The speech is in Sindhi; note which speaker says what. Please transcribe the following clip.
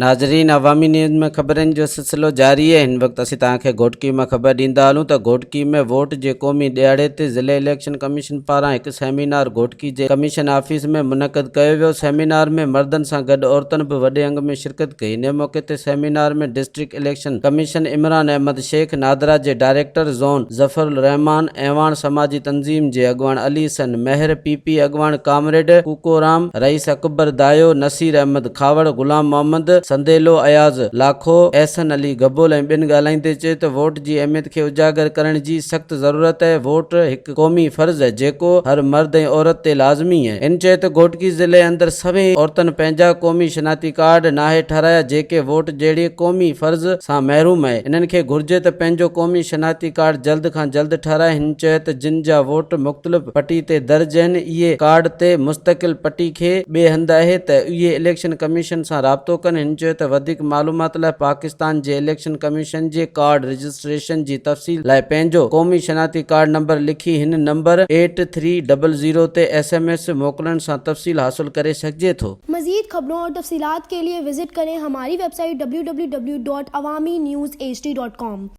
Speaker 1: ناظرين عوامي نيوز ۾ خبرن جو سلسلو جاري آهي هن وقت اسين توهان کي گهوٽڪي مان خبر ڏيندا هلون ته گهوٽڪي ۾ ووٽ جي قومي ڏهاڙي تي ضلعي اليڪشن ڪميشن پاران هڪ سيمينار گهوٽڪي جي ڪميشن آفيس ۾ منعقد ڪيو ويو سيمينار ۾ مردن سان گڏ عورتن به وڏي انگ ۾ شرڪت ڪئي انهي موقعي تي seminar ۾ district election commission Imran Ahmed Shaikh NADRA جي ڊائريڪٽر زون ظفر الرحمان اعواڻ سماجي تنظيم جي اڳواڻ علي حسن مهر پي پي اڳواڻ ڪامريڊ ڪوڪورام رئيس اڪبر دايو نصير احمد کهاوڙ، غلام محمد سنديلو، اياز لاکو، احسن علي گبول ۽ ٻين ڳالهائيندي چيو ته ووٽ جي اهميت کي اجاگر ڪرڻ جي سخت ضرورت اهي، ووٽ هڪ قومي فرض اهي جيڪو هر مرد ۽ عورت تي لازمي اهي. هن چيو ته گهوٽڪي ضلعي اندر سوين عورتن پنهنجا قومي شناختي ڪارڊ ناهي ٺهرايا جيڪي ووٽ جهڙي قومي فرض سان محروم اهي، انهن کي گهرجي ته پنهنجو قومي شناختي ڪارڊ جلد کان جلد ٺهرائي، هن چيو ته جن جا ووٽ مختلف پٽي تي درج آهن اهي ڪارڊ تي مستقل پٽي کي ٻئي هنڌ آهي ته اهي اليڪشن ڪميشن سان رابطو ڪن، هن چيو ته وڌيڪ معلومات لاء پاڪستان جي اليڪشن ڪميشن جي ڪارڊ رجسٽريشن جي تفصيل لاء پنهنجو قومي شناختي ڪارڊ نمبر لکي هن number eight three double zero تي ايس ايم ايس موڪلڻ سان تفصيل حاصل ڪري سگهجي ٿو.
Speaker 2: مزيد خبرون اور تفصيلات کے لئے وزٽ ڪرين ھماري web site W W W dot Awami news H D dot com.